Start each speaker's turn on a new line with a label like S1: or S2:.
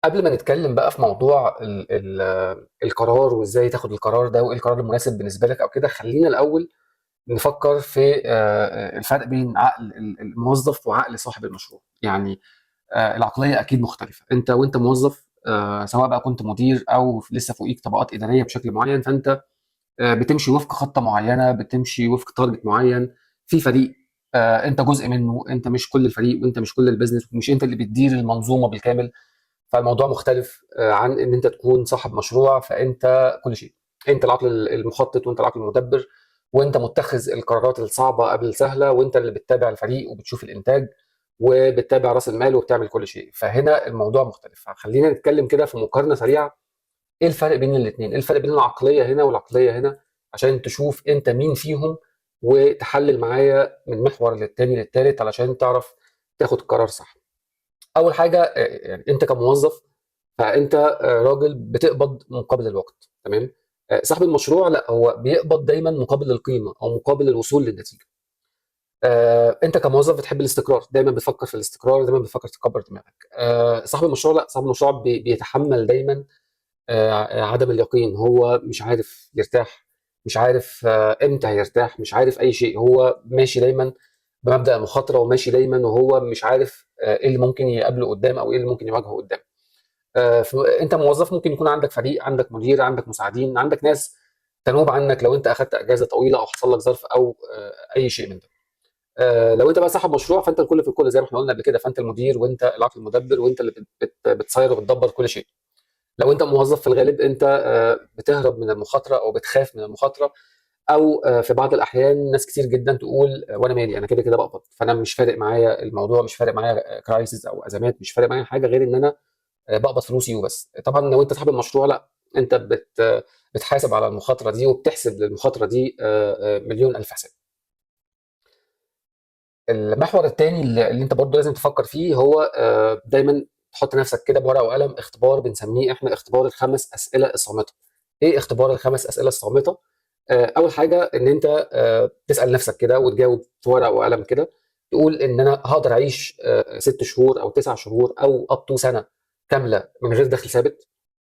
S1: قبل ما نتكلم بقى في موضوع ال ال القرار وإزاي تاخد القرار ده وإيه القرار المناسب بالنسبة لك أو كده، خلّينا الأول نفكر في الفرق بين عقل الموظف وعقل صاحب المشروع. يعني العقلية أكيد مختلفة. أنت وأنت موظف، سواء بقى كنت مدير أو لسه فوقيك طبقات إدارية بشكل معين، فأنت بتمشي وفق خطة معينة، بتمشي وفق target معين، في فريق أنت جزء منه، أنت مش كل الفريق وأنت مش كل ال business ومش أنت اللي بتدير المنظومة بالكامل. فالموضوع مختلف عن ان انت تكون صاحب مشروع، فانت كل شيء، انت العقل المخطط وانت العقل المدبر وانت متخذ القرارات الصعبة قبل السهله، وانت اللي بتتابع الفريق وبتشوف الانتاج وبتتابع راس المال وبتعمل كل شيء. فهنا الموضوع مختلف. خلينا نتكلم كده في مقارنة سريعه، ايه الفرق بين الاثنين، ايه الفرق بين العقلية هنا والعقلية هنا، عشان تشوف انت مين فيهم وتحلل معايا من محور للتاني للتالت علشان تعرف تاخد قرار صح. اول حاجه، يعني انت كموظف فانت راجل بتقبض مقابل الوقت، تمام؟ صاحب المشروع لا، هو بيقبض دايما مقابل القيمة او مقابل الوصول للنتيجة. انت كموظف بتحب الاستقرار، دايما بتفكر في الاستقرار، دايما بتفكر تكبر دماغك. صاحب المشروع لا، صاحب المشروع بيتحمل دايما عدم اليقين، هو مش عارف يرتاح، مش عارف امتى هيرتاح، مش عارف اي شيء. هو ماشي دايما بمبدأ المخاطره، وماشي دايما وهو مش عارف ايه اللي ممكن يقابله قدام او ايه اللي ممكن يواجهه قدام. انت موظف ممكن يكون عندك فريق، عندك مدير، عندك مساعدين، عندك ناس تنوب عنك لو انت اخذت اجازه طويلة او حصل لك ظرف او اي شيء من ده. لو انت بقى صاحب مشروع فانت الكل في الكل، زي ما احنا قلنا قبل كده، فانت المدير وانت العقل المدبر وانت اللي بتصير وبتدبر كل شيء. لو انت موظف في الغالب انت بتهرب من المخاطرة او بتخاف من المخاطره، او في بعض الاحيان ناس كتير جدا تقول وانا مالي، انا كده كده بقبض، فانا مش فارق معايا الموضوع، مش فارق معايا crisis او ازمات، مش فارق معايا حاجة غير ان انا بقبض فلوسي وبس. طبعا لو انت صاحب المشروع لا، انت بتحاسب على المخاطرة دي وبتحسب للمخاطره دي مليون الف حساب. المحور الثاني اللي انت برضه لازم تفكر فيه هو دايما تحط نفسك كده بورقه وقلم، اختبار بنسميه احنا اختبار الخمس اسئلة الصامته. ايه اختبار الخمس اسئلة الصامته؟ اول حاجة ان انت تسال نفسك كده وتجاوب في ورقة وقلم كده، تقول ان انا هقدر اعيش 6 شهور او 9 شهور او up to سنة كاملة من غير دخل ثابت.